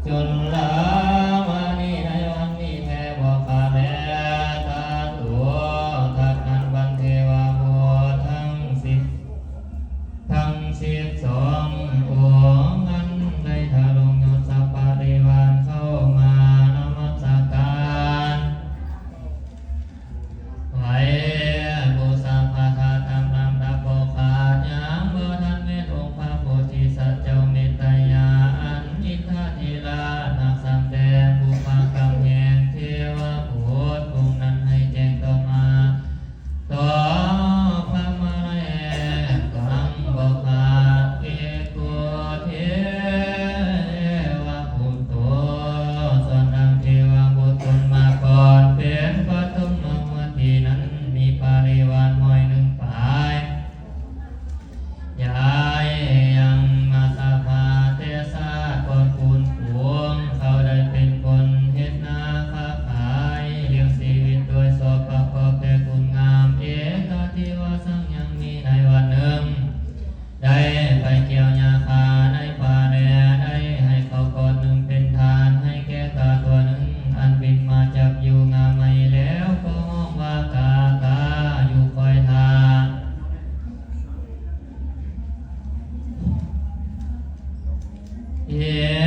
ຈຸນລາມະນີໃນວັນນີ້ແດ່ພວກຂ້າແດ່ສາທຸ. ຈາກນັ້ນບັນເທວະບຸດທັງສິບ ທັງສິບສອງອົງນັ້ນ ໄດ້ທະລົງຍົດສັບປະລິວານເຂົ້າມານະມັດສະການ ໄຫວ້ບູຊາພະທາດຕາມລຳດັບບໍ່ຂາດ ຍັງບໍ່ທັນແມ່ນອົງພະໂພທິສັດເຈົ້າເມດຕະຍາ ອັນອິນທະທິລາດນັກສຳແດງບຸບພະກຳແຮງເທວະບຸດອົງນັ້ນໃຫ້ແຈ້ງຕໍ່ມາ ຕໍ່ພະມະແລງກັງບໍ່ຂາດ ເອໂກເທວະບຸດໂຕ ສ່ວນນາງເທວະບຸດຕົນມາກ່ອນ ເປັນປະຖົມມະຫົດຖີນັ້ນ ມີປະລິວານຮ້ອຍໜຶ່ງປາຍ ຍ້າຍຍັງມາສະພາເຕຊາກ່ອນຄູນຝູງ ເຂົາໄດ້ເປັນຄົນເຮັດນາຄ້າຂາຍ ລ້ຽງຊີວິດດ້ວຍສອບປະກອບແຕ່ຄຸນງາມ ເອກະທິວະສັງຍັງມີໃນວັນໜຶ່ງ ໄດ້ໄປກ່ຽວຫຍ້າຄາໃນປ່າແລ ໄດ້ໃຫ້ເຂົາກ້ອນໜຶ່ງເປັນທານ ໃຫ້ແກ່ກາຕົວໜຶ່ງ ອັນບິນມາຈັບຢູ່ງ່າໄມ້ແລ້ວ ກໍຮ້ອງວ່າ ກາ ກາ ຢູ່ຄອຍຖ້າ ເອ